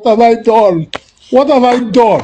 What have I done? What have I done?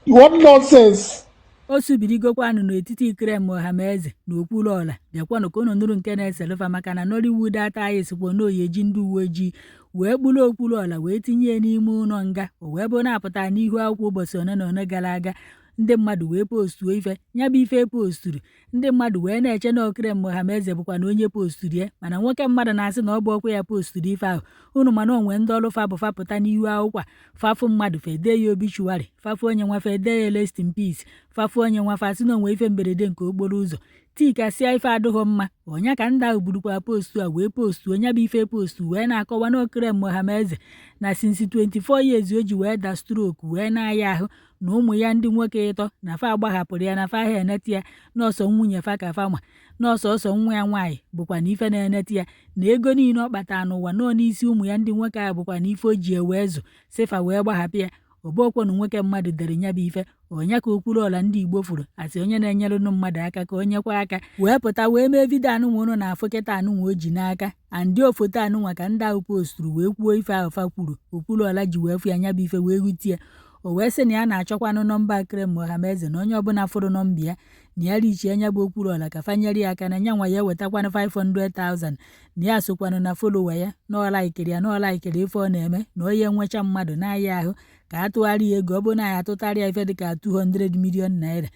What nonsense! O subirigokwanụ n'etiti Ekrem Ohanaeze na Okwuluọra. Bịakwanụ ka unu nụrụ nke na-eselu fa, maka na Nollywood actor anyị sịkwa na ọ ya-eji ndị uwe ojii wee kpụrụ Okwuluọra wee tinye ya n'ime ụlọ nga. O wee bụrụ na-apụta n'ihu akwụkwọ ụbọchị one na one gara aga, ndị mmadụ wee postuo ife ya bụ ife posturu, ndị mmadụ wee na-eche na Ekrem Ohanaeze bụkwa na onye posturu ya, mana nwoke mmadụ na-asị na ọ bụ ọkwa ya posturu ife ahụ. Unu mana o nwe ndị ọrụ fa bụ fa pụta n'ihu akwụkwọ, fa fụ mmadụ fa edee ya obituary, fa fụ onye nwa fa edee ya rest in peace, fa fụ onye nwa fa sị na o nwe ife mberede nke okporo ụzọ, tikasịa ife adịghị mma. Onye ka ndị ahụ burukwa postu a wee postu onye bụ ife postu wee na-akọwa na Ekrem Ohanaeze na since 24 years o ji wee da stroke wee na-aya ahụ, na ụmụ ya ndị nwoke ịtọ na fa agbahapụrụ ya, na fa ha eneti ya, nọọsọ nwunye fa ka fa ma nọọsọ ọsọ nwa ya nwaanyị bụkwa na ife na-eneti ya, na ego niile ọ kpatara n'ụwa nọọ n'isi ụmụ ya ndị nwoke ahụ bụkwa na ife o ji ewe zụ sị fa wee gbahapụ ya. Ọbụọkwanụ nwoke mmadụ dere ya bụ ife onye ka Okwuluọra ndị Igbo fụrụ asị onye na-enyerụnụ mmadụ aka ka onye kwa aka wee pụta wee mee video anụnwa unu na-afụ kịta anụnwa o ji n'aka andị foto anụnwa ka ndị ahụ posturu wee kwuo ife ahụ fa kwuru. Okwuluọra ji wee fụ ya nya bụ ife wee hutie ya, o wee sị na ya na-achọkwanụ nọmba Ekrem Ohanaeze, na onye ọbụla fụrụ nọmba ya na ya richie nya bụ Okwuluọra ka fa nyere ya aka, na nya nwa ya ewetakwanụ 500,000, na ya sokwanụ na follower ya, na ọ laikiri ya, na ọ laikiri ife ọ na-eme, na onye nwecha mmadụ na-aya ahụ ka a tụgharị ya ego, ọ bụrụ na ya atụtarị ya ife dịka 200 million naira.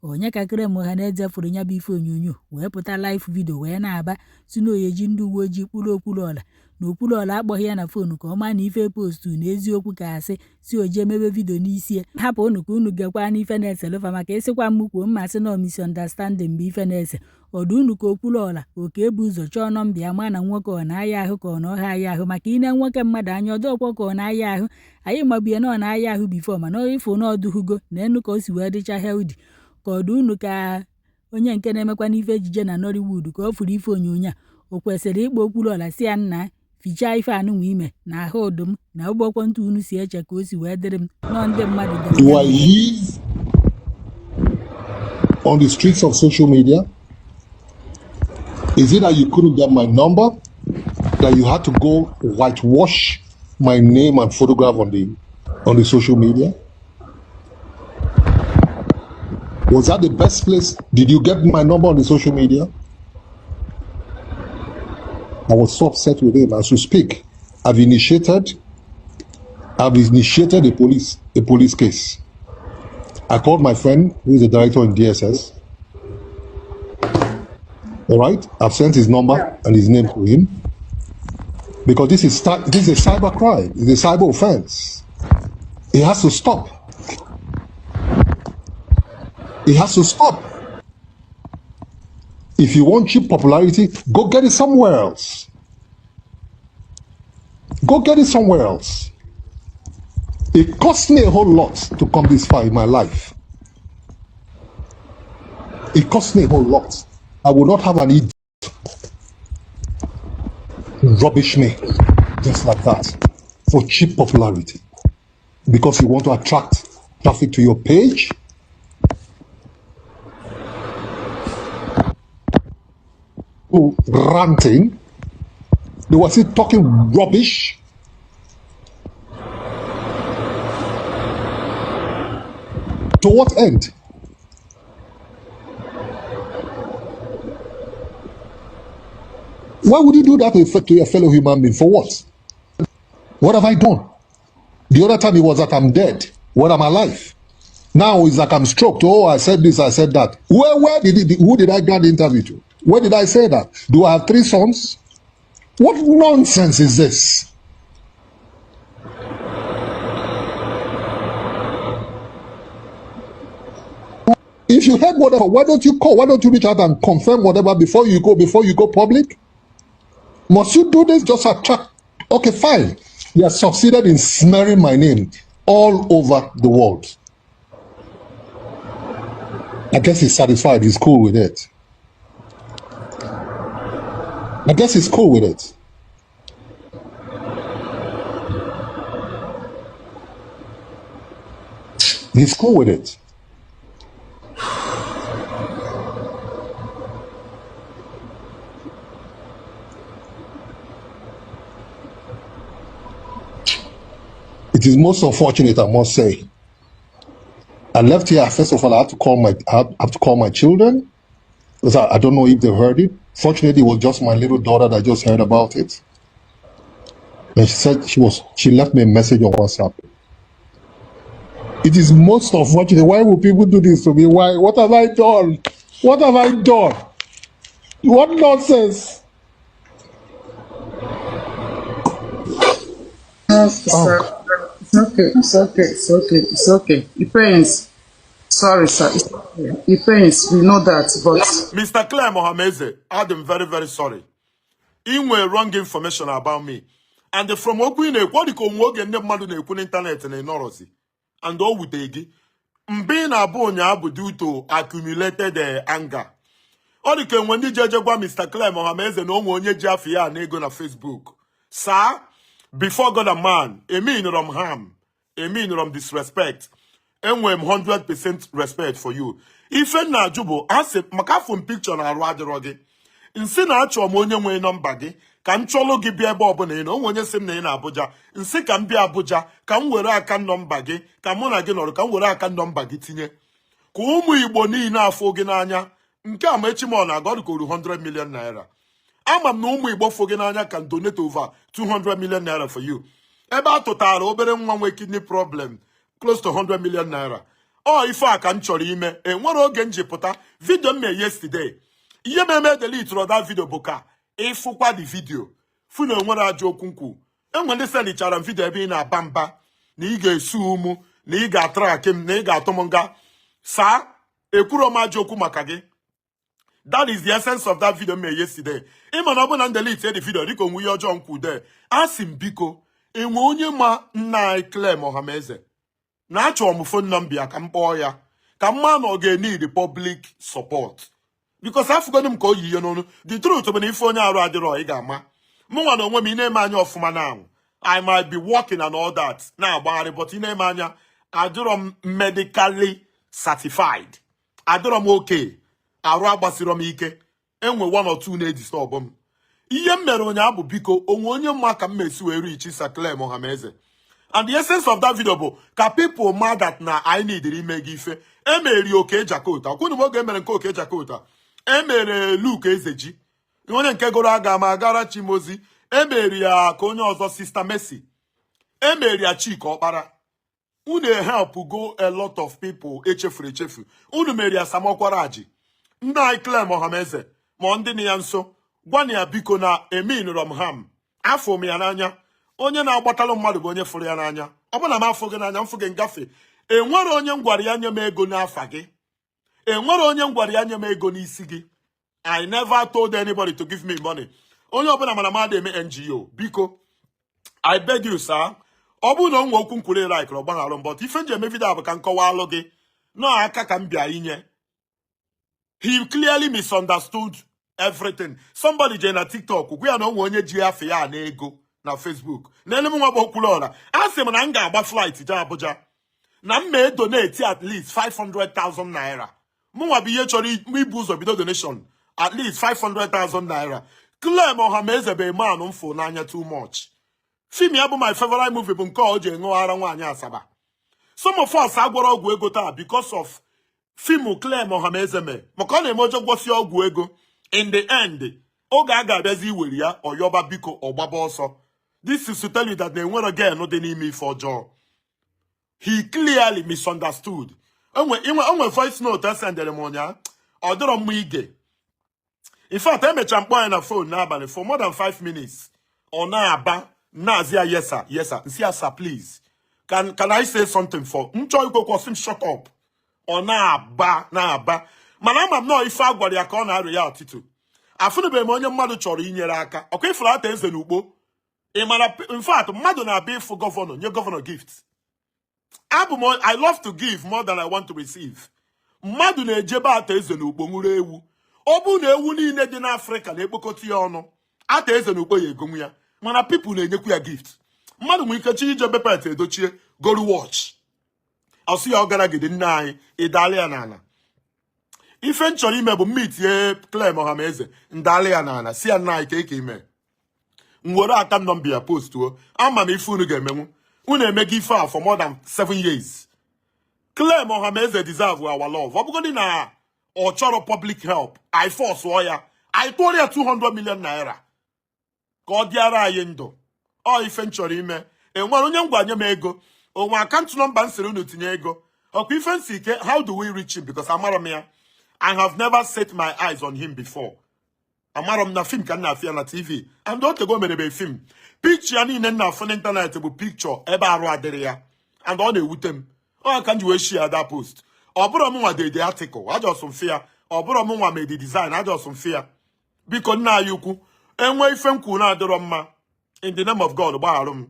Onye ka Ekrem Ohanaeze fụrụ ya bụ ife onyonyo wee pụta live video wee na-aba si na oye ji ndị uwe ojii kpụrụ Okwuluọra, na Okwuluọra akpọghị ya na phone ka ọ maa na ife postu na eziokwu ka asị si o jee mebe video n'isi ya. Hapụ unu ka unu gekwa n'ife na-eselu fa, maka ịsịkwa m kwuo mma sị na misunderstanding bụ ife na-ese ọdụ unu ka Okwuluọra oke ebu ụzọ chọọ nọmba ya ma na nwoke ọ na-aya ahụ ka ọ na ọha aya ahụ, maka ine nwoke mmadụ anya ọdọkwa ka ọ na-aya ahụ. Anyị mabie na ọ na-aya ahụ before, mana ịfụ na ọdụhugo na enu ka o si wee dịcha healthy ka ọdụ unu ka onye nke na-emekwa n'ife ejije na Nollywood ka ọ fụrụ ife onyonyo a o kwesịrị ịkpọ Okwuluọra si ya nna fichaa ife anụnwa ime na ahụ ụdụm na ụgbọkwọ ntụ unu si eche ka o si wee dịrị m nọ ndị mmadụ dere. Do I live on the streets of social media? Is it that you couldn't get my number? That you had to go whitewash my name and photograph on the social media? Was that the best place? Did you get my number on the social media? I was so upset with him. As we speak, I've initiated a police case. I called my friend who is a director in DSS. All right, I've sent his number and his name to him because this is a cyber crime. It's a cyber offense. It has to stop. It has to stop. If you want cheap popularity, go get it somewhere else. Go get it somewhere else. It cost me a whole lot to come this far in my life. It cost me a whole lot. I will not have an idiot rubbish me just like that for cheap popularity because you want to attract traffic to your page. Ranting, they were still talking rubbish. To what end? Why would you do that to your fellow human being? For what? What have I done? The other time it was that I'm dead. When I'm alive. Now it's like I'm stroked. Oh, I said this, I said that. Where did it, who did I grant the interview to? Where did I say that? Do I have three sons? What nonsense is this? If you heard whatever, why don't you call? Why don't you reach out and confirm whatever before you go public? Must you do this just attract? Okay, fine. He has succeeded in smearing my name all over the world. I guess he's satisfied. He's cool with it. I guess he's cool with it. He's cool with it. It is most unfortunate, I must say. I left here. First of all, I have to call my children because I don't know if they heard it. Fortunately, it was just my little daughter that just heard about it. And she said she left me a message on WhatsApp. It is most unfortunate. Why would people do this to me? Why? What have I done? What have I done? What nonsense? Okay, Oh, sir. God. It's okay. It's okay. It's okay. It's okay. It pains. Sorry, sir. It's okay. It pains. We know that, but Mr. Clem Ohameze, I'm very, very sorry. Ị nwere wrong information about me. And from okwu ị na-ekwu, ọ dị ka onwe oge ndị mmadụ na-ekwu n'ịntanetị na ịnọrọzi. And o wute gị. Mgbe ị na-abụ ụnyaahụ bụ due to accumulated anger. Ọ dị ka enwe ndị ji eje gwa Mr. Clem Ohameze na onwe onye ji afọ ya na ego na Facebook. Sir, before God and man, eminụrọ m harm, eminụrọ m disrespect. Enwere m 100% respect for you. Ife m na-ajụ bụ asị maka afọ m picture na arụ adịrọ gị. Nsị na achọrọ m onye nwee nọmba gị ka m chọlụ gị bịa ebe ọbụla ị nọ. Onwe onye sị m na ị na Abuja. Nsị ka m bịa Abuja ka m were aka nọmba gị ka mụ na gị nọrọ ka m were aka nọmba gị tinye. Ka ụmụ Igbo niile afụ gị n'anya. Nke a ma echi ma ọ na-aga ọ dị ka oru 100 million naira. Ama m na ụmụ Igbo fụ gị n'anya can donate over 200 million naira for you. Ebe a tụtara obere nwa nwe kidney problem close to 100 million naira. Ọ ife a ka m chọrọ ime. Enwere oge m ji pụta video m mee yesterday. Ihe m eme delete that video bụ ka ịfụkwa the video fụ na enwere ajọ okwu nkwu. Enwe ndị sendichara m video ebe ị na-aba mba na ị ga-esu ụmụ na ị ga-atraki m na ị ga-atụ m nga. Saa ekwuro m ajọ okwu maka gị. That is the essence of that video made yesterday. Ịma na ọ bụ na m delete the video dịka onwe ihe ọjọọ m kwu there. A sị m biko enwe onye ma nna anyị Clem Ohameze na achọrọ m phone number ya ka m kpọọ ya ka m maa na ọ ga-need public support because afụgodu m ka o yi ihe n'ọnụ. The truth bụ na ife onye arụ adịrọ ị ga-ama. Mụ nwa na onwe m, ị na-eme anya ọfụma now, I might be working and all that na-agbagharị, but ị na-eme anya adịrọ m medically certified, adịrọ m okay, arụ agbasirọ m ike, enwe one or two na-edisturb m. Ihe m mere ụnyaahụ bụ biko onwe onye mma ka m mesi wee reach Sir Clem Ohameze. And the essence of that video bụ ka people ma that na I need ime gị ife. Emeri Oke Jakota ọkwụnụ m oge emere nke Oke Jakota, emere Luke Ezeji onye nke gụrụ aga ma agara Chimozi, emeri ya ka onye ọzọ Sister Mercy, emeri ya Chika Ọkpara. Unu help go a lot of people echefuru echefu. Unu mere ya Samokwaraji ndị anyị Clem Ohameze ma ndị na ya nso gwana ya biko na eminụrọ m ham afọ m ya n'anya. Onye na-agbatalụ mmadụ bụ onye fụrụ ya n'anya. Ọ bụ na m afụ gị n'anya m fụ gị ngafe. Enwere onye m gwara ya nye m ego n'afa gị, enwere onye m gwara ya nye m ego n'isi gị. I never told anybody to give me money. Onye ọbụla mana m ada eme NGO. Biko, I beg you, sir, ọ bụrụ na o nwee okwu nkwuru like ọgbagharụ m, but ife m ji eme video bụ ka m kọwalụ gị nọọ aka ka m bịa inye. He clearly misunderstood everything. Somebody jee na TikTok gwa ya na onwe onye ji afa ya na ego na Facebook. N'elu m nwa bụ Okwuluọra a sị m na m ga-agba flight jee Abuja na m ma donate at least 500,000 naira. Mụnwa bụ ihe chọrọ ibu ụzọ bido donation at least 500,000 naira. Clem Ohameze bụ man m fụ n'anya too much. Film ya bụ my favorite movie bụ nke o ji ṅụghara nwaanyị Asaba. Some of us agwọrọ ọgwụ ego taa because of film Clem Ohameze mee, maka ọ na-eme ọjọọ gwọsi ọgwụ ego. In the end, oge a ga-abịazi iwere ya ọyọba biko ọgbaba ọsọ. This is to tell you that na enwero gain dị n'ime ife ọjọọ. He clearly misunderstood. Onwe voice note esendere m ụnyaahụ, ọ dịrọ mma ige. In fact, emechara mkpọ ya na phone n'abalị for more than 5 minutes, ọ na-aba na-azị ya, "Yes sir, yes sir." Nsị ya, "Sir, please, can I say something?" For m chọọ ikwu okwu, ọsị m shut up. Ọ na-aba na-aba, mana ama m nọọ ife a gwara ya ka ọ na-arịa ya ọtụtụ. Afụnụbeghị m onye mmadụ chọrọ inyere aka ọkwa ifuru ata eze n'ugbo. Ị mara, in fact, mmadụ na-abịa ịfụ governor nye governor gift. Abụ m I love to give more than I want to receive. Mmadụ na-ejebe ata eze n'ukpo nwụrụ ewu. Ọ bụrụ na ewu niile dị n'Afrịka na-ekpokọta ya ọnụ, ata eze n'ukpo ya egonwu ya, mana people na-enyekwu ya gift. Mmadụ nwere ike chi ije bepet edochie goru watch, ọsị ya ọ gara gidi nne anyị ịdala ya n'ala. Ife m chọrọ ime bụ mma itinye Clem Ohameze ndala ya n'ala si ya nna anyị ka eke ime m were aka nọmba ya postuo. Ama m ife unu ga-emenwu. Unu emego ife a for more than 7 years. Clem Ohameze deserve our love. Ọ bụgodị na ọ chọrọ public help, I force ya, I tụọrọ ya 200 million naira ka ọ dịara anyị ndụ. Ọ ife m chọrọ ime. Enwere onye ngwa nye m ego onwe account number m sịrị unu tinye ego ọkwa ife nsi ike. How do we reach him? Because amara m ya, I have never set my eyes on him before. Amara m na film ka m na-afụ ya na TV, and otego merebe film. Picture ya niile m na-afụ n'ịntanetị bụ picture ebe arụ adịrị ya, and ọ na-ewute m. Ọ ka m ji wee share that post. Ọ bụrụ m nwa dede article, a just m fụ ya. Ọ bụrụ m nwa made design, a just m fụ ya. Biko, nna anyị ukwu, enwe ife m kwuru na-adịrọ mma, in the name of God, gbagharụ m.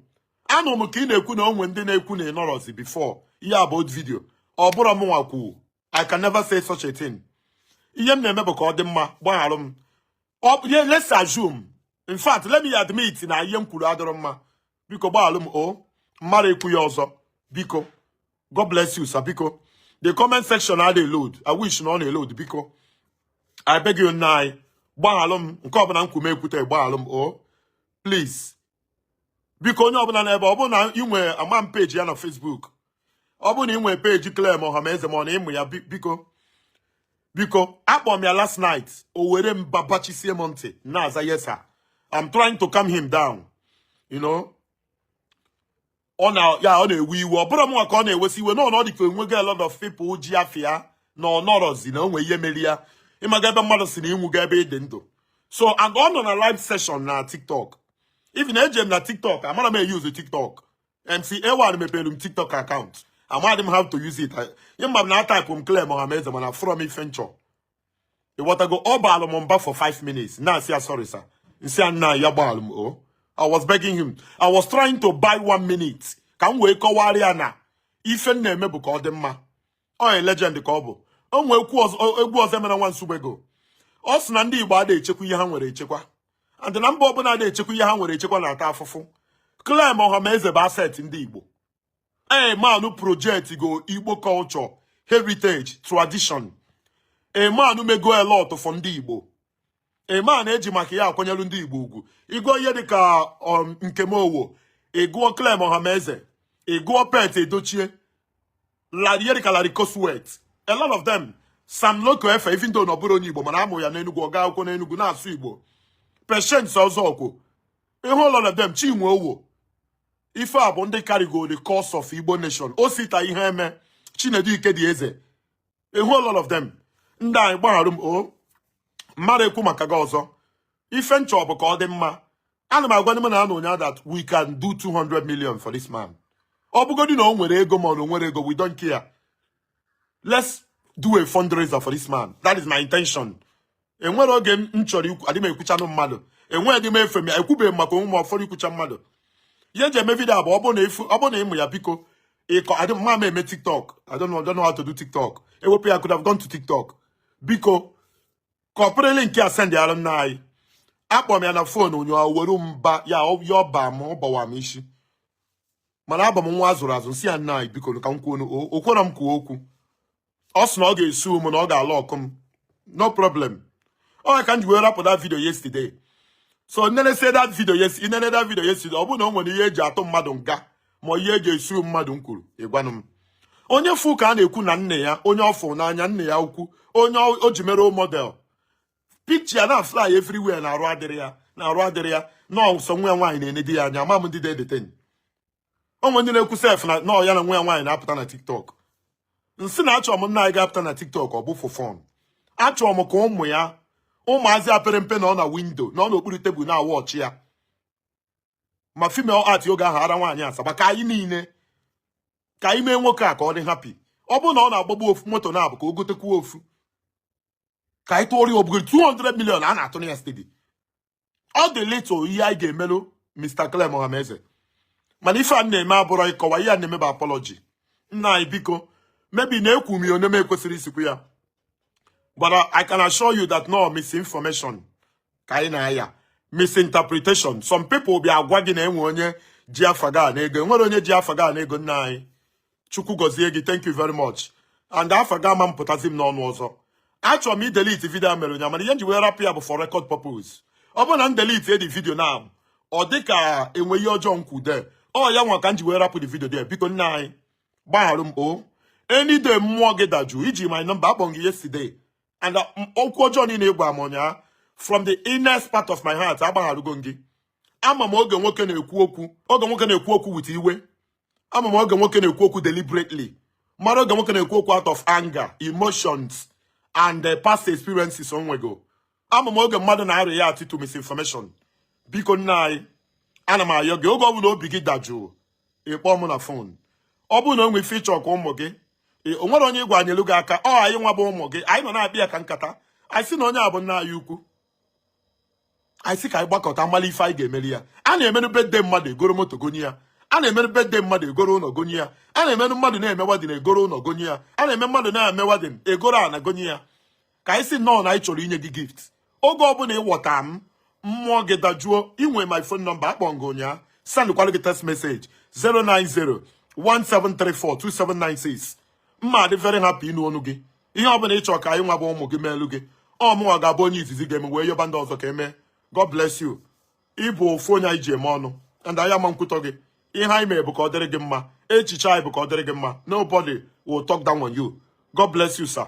Anụ m ka ị na-ekwu na onwe ndị na-ekwu na ịnọrọzi before. Ihe a bụ old video. Ọ bụrụ m nwa kwuo, I can never say such a thing. Ihe m na-eme bụ ka ọ dị mma. Gbagharụ m. Yeah, let's assume, in fact, let me admit na ihe m kwuru adịrọ mma. Biko gbagharụ m. O mmadụ ekwu ya ọzọ, biko. God bless you, sir. Biko, the comment section adịghị load. I wish na ọ na-eload. Biko, I beg you, nna anyị, gbaghalụ m. Nke ọbụla m kwume ekwute, gbaghalụ m o, please. Biko, onye ọbụla n'ebe ọ bụrụ na ị nwee ama m page ya na Facebook, ọ bụrụ na ị nwee page Clem Ọhameze, ma ọ na ịmụ ya, biko, biko, akpọ m ya last night, o were m babachisie m ntị na-aza, "Yes sir." I'm trying to calm him down. Ọ na ya, ọ na-ewe iwe. Ọ bụrụ m nwa ka ọ na-ewesi iwe nọ na ọ dị ka enwego a lot of people ji afịa na ọ nọrọzi na o nwee ihe mere ya. Ịmaga ebe mmadụ si na ịnwụgo ebe ị dị ndụ. So, and ọ nọ na live session na TikTok. Even eje m na TikTok, amara m use TikTok. MC A1 mepere m TikTok account, amadị m how to use it. Ihe mma m na type m Clem Ọhameze, mana from ife nchọ, ịghọtago? Ọ baalụ m mba for 5 minutes, na-asị ya, "Sorry sir." Nsị ya, "Nna ya, gbaalụ m o." I was begging him. I was trying to buy one minute ka m wee kọwara ya na ife m na-eme bụ ka ọ dị mma. Ọ a legend ka ọ bụ. O nwee ekwu ọzọ, egwu ọzọ mere nwa nsụgbego. Ọ sị na ndị Igbo adịghị echekwa ihe ha nwere echekwa, and na mba ọbụla adịghị echekwa ihe ha nwere echekwa na-ata afụfụ. Clem Ọhameze bụ asset ndị Igbo. A man project go Igbo culture, heritage, tradition. A man mego a lot for ndị Igbo. A man eji maka ya akwanyelu ndị Igbo ugwu. Ịgụọ ihe dịka Nkem Owoh, ịgụọ Clem Ọhameze, ịgụọ Pete Edochie, Larry, ihe dịka Larry Koldsweat, a lot of them, Sam Loco Efe, even though na ọ bụrụ onye Igbo, mana amụ ya n'Enugu, ọ gaa akwụkwọ n'Enugu, na-asụ Igbo. Patience Ọzọkwo, a whole lot of them, Chinwe Owo. Ife a bụ ndị carrygo the cause of Igbo nation. Osita ihe eme, Chinedu Ikedi Eze, a whole lot of them. Ndị anyị, gbagharụ m o. Mmadụ ekwu maka gị ọzọ. Ife nchọ bụ ka ọ dị mma. Ana m agwa ndị m na anọ ụnyaahụ that we can do 200 million for this man. Ọ bụgodị na o nwere ego ma ọ na o nwere ego, we don't care. Let's do a fundraiser for this man. That is my intention. Enwere oge m chọrọ ikwu, adị m ekwuchanụ mmadụ. Enweghị m efe m ekwubeghị m maka onwe m ụfọdụ ikwucha mmadụ. Ihe eji eme video bụ ọ bụrụ na ifu, ọ bụrụ na ịmụ ya, biko, ịkọ adị m ma m eme TikTok. I don't know how to do TikTok. Ewepụ ya, could have gone to TikTok. Biko, kọpụrịlị nke a, send yara nna anyị. Akpọ m ya na phone ụnyaahụ, were mba ya ya ọba m, ọ bawa m isi, mana abụ m nwa azụrụ azụ. Nsị ya, "Nna anyị, biko, ka m kwuo." O kwere m kwuo okwu. Ọ sị na ọ ga-esu m, na ọ ga-ala ọkụ m. No problem. Ọ ka m ji wee rapụ that video yesterday. So nnene say that video, yes, inene that video yesterday, ọ bụrụ na o nwere ihe eji atụ mmadụ nga ma ihe eji esu mmadụ m kwuru, ịgwanụ m. Onye fu ka a na-ekwu na nne ya, onye ọ fụ n'anya, nne ya ukwu, onye o ji mere model, picture ya na fly everywhere, na arụ adịrị ya, na arụ adịrị ya, na sọ nwa ya nwaanyị na-ene di ya anya. Ama m ndị dị onwe ndị na-ekwu sef na nọọ ya na nwa ya nwaanyị na-apụta na TikTok. Nsị na achọrọ m nna anyị ga-apụta na TikTok, ọ bụ for fun. Achọrọ m ka ụmụ ya, ụmụazị a pere mpe, nọ na window, nọ n'okpuru tebụl na-awa ọchị ya, ma female art oge ahụ ara nwaanyị Asaba. Ka anyị niile, ka anyị mee nwoke a ka ọ dị happy. Ọ bụrụ na ọ na-agbagbu ofu moto na-abụ, ka o gotekwuo ofu, ka anyị tụọrọ ya obugoro 200 million a na-atụ na ya steady. Ọ dị little ihe anyị ga-emelụ Mr. Clem Ohameze, mana ife a na-eme abụrọ ịkọwa. Ihe a na-eme bụ apology. Nna anyị, biko, maybe na-ekwu m ya onye m ekwesịrị isikwu ya, but I can assure you that no misinformation ka anyị na-aya, misinterpretation. Some people bịa agwa gị na enwe onye ji afa gị a na ego. Enwere onye ji afa gị a na ego. Nna anyị, Chukwu gọzie gị. Thank you very much. And afa gị ama m pụtazi m n'ọnụ ọzọ. Achọrọ m idelete video a mere ụnyaahụ, mana ihe m ji wee rapụ ya bụ for record purpose. Ọ bụrụ na m delete edi video na ọ dị ka enwe ihe ọjọọ m kwude. Ọ ya nwa ka m ji wee rapụ the video there. Biko nna anyị, gbagharụ m o. Any day mmụọ gị dajụ, iji my number akpọ gị yesterday and okwu ọjọọ niile ị gwa m ụnyaa, from the innerst part of my heart, agbagharụgo m gị. Ama m oge nwoke na-ekwu okwu, oge nwoke na-ekwu okwu with iwe. Ama m oge nwoke na-ekwu okwu deliberately, mara oge nwoke na-ekwu okwu out of anger, emotions and past experiences o nwego. Ama m oge mmadụ na-react to misinformation. Biko nna anyị, ana m ayọ gị, oge ọ bụla obi gị dajụụ, ị kpọọ m na phone. Ọ bụrụ na o nwee ife ịchọ ka ụmụ gị, o nwere onye ịgwa anyelu gị aka, ọ anyị nwa bụ ụmụ gị. Anyị nọ na-akpị ya ka nkata. Anyị sị na onye a bụ nna anyị ukwu. Anyị sị ka anyị gbakọta mmalụ ife anyị ga-emeri ya. A na-emerụ birthday mmadụ, egoro moto gonye ya. A na-emerụ birthday mmadụ, egoro ụlọ gonye ya. A na-emerụ mmadụ na-eme wedding, egoro ụlọ gonye ya. A na-eme mmadụ na-eme wedding, egoro ana gonye ya. Ka anyị sị nnọọ na anyị chọrọ inye gị gift. Oge ọbụla ịghọta m, mmụọ gị dajuo, inwe my phone number. Akpọ gị ụnyaa, sendkwara gị text message, 090 1734 2796. Mma dị very happy ịnụ ọnụ gị. Ihe ọbụla ị chọrọ ka anyị nwa bụ ụmụ gị meelu gị, ọ mụnwa ga-abụ onye izizi ga-eme wee yọba ndị ọzọ ka emee. God bless you. Ị bụ ofu onye anyị ji eme ọnụ and anyị ama nkwutọ gị. Ihe anyị mere bụ ka ọ dịrị gị mma. Echiche anyị bụ ka ọ dịrị gị mma. Nobody will talk down on you. God bless you, sir.